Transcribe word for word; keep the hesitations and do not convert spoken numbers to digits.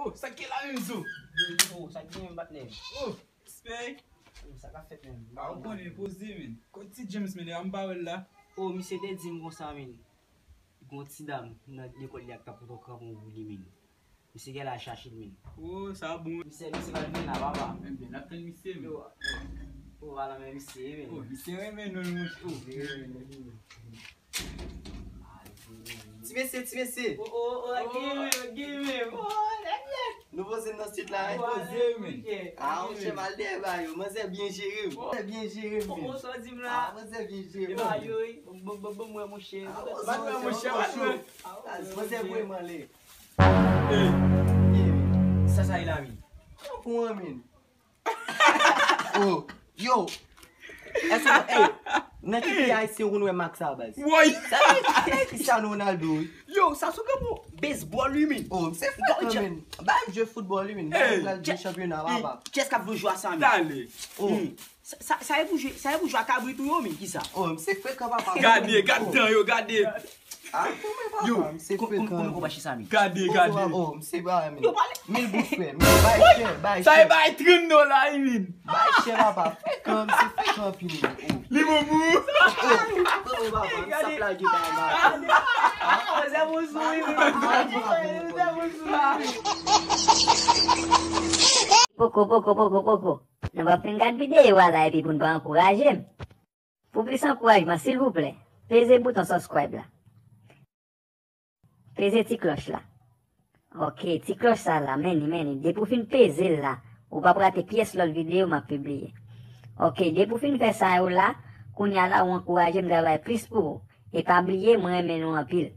Oh, sa k gen la menm zo? Oh, sa k gen menm patnè? Oh, respect. Oh, sa k ap fèt menm? Ah, ou konnen poze men. Kot ti James men, deja m pa wè l la. Oh, misye te di m konsa men. Gon ti dam nan lekòl li a k t ap pran kanpon pou li men. Misye gen la chache l men. Oh, sa bon. Misye, misye pa vin la papa. Ebyen, n ap tann misye men. Yo, oh, ala men misye men. Oh, misye renmen nou, nou. Oh. Ti mesye, ti mesye. Oh, oh, oh, game, game. Oh, la bien. Nou poze nan street la. Poze men. Ah, monchè, mal de ba yo. Manzè byen jere m. Manzè byen jere m. Oh, sa di m la. Ah, manzè byen jere m. Ba yo, bon, bon, bon, mwen, monchè. Bat mwen, monchè, bat mwen. Manzè vre male. Hey. Sa, sa e la men. Pou mwen men. Oh, yo. Èske, hey, nan ki peyi ayisyen ou konn wè Max sa baz? Woy. Sa se Cristiano Ronaldo wi. Yo, sa sou kanpon baseball wi men. Oh, misye frekan men. Ba jwe football wi men. Ba Hey. Pral jwe chanpyona papa. Kiyès k ap vle jwe a sa men? Dale. Oh, Sa, sa, sa e pou jwe, sa e pou jwe a kabrit ou yo men kisa? Oh, misye frekan papa. Gade, gade dan yo, gade. Ah, pou mwen papa, misye Kon- kon- frekan. Kon nou konpache sa men? Gade, gade. Oh, misye ba men. Yo pale. Mil goud frè, mil bay chè, bay Sa e chè. Bay trannde dola wi men. Bay chè papa, frekan, misye frekan anpil men. Oh. Li bon pou ou. Oh, papa, misye ap lage ba mwen. Manzè bon sou wi men. Manzè bon sou wi. Poko, poko, poko, poko. Nou p ap fin gad videyo a la epi pou n pa ankouraje m. Pou plis ankourajman, silvouplè, peze bouton subscribe la. Peze ti klòch la. Ok, ti klòch sa la, men li, men li. Depi w fin peze l la, ou p ap rate pyès lòt videyo m ap pibliye. Ok, depi w fin fè sa yo la, kounye a la ou ankouraje m travay plis pou ou. E pa bliye, mwen renmen nou anpil.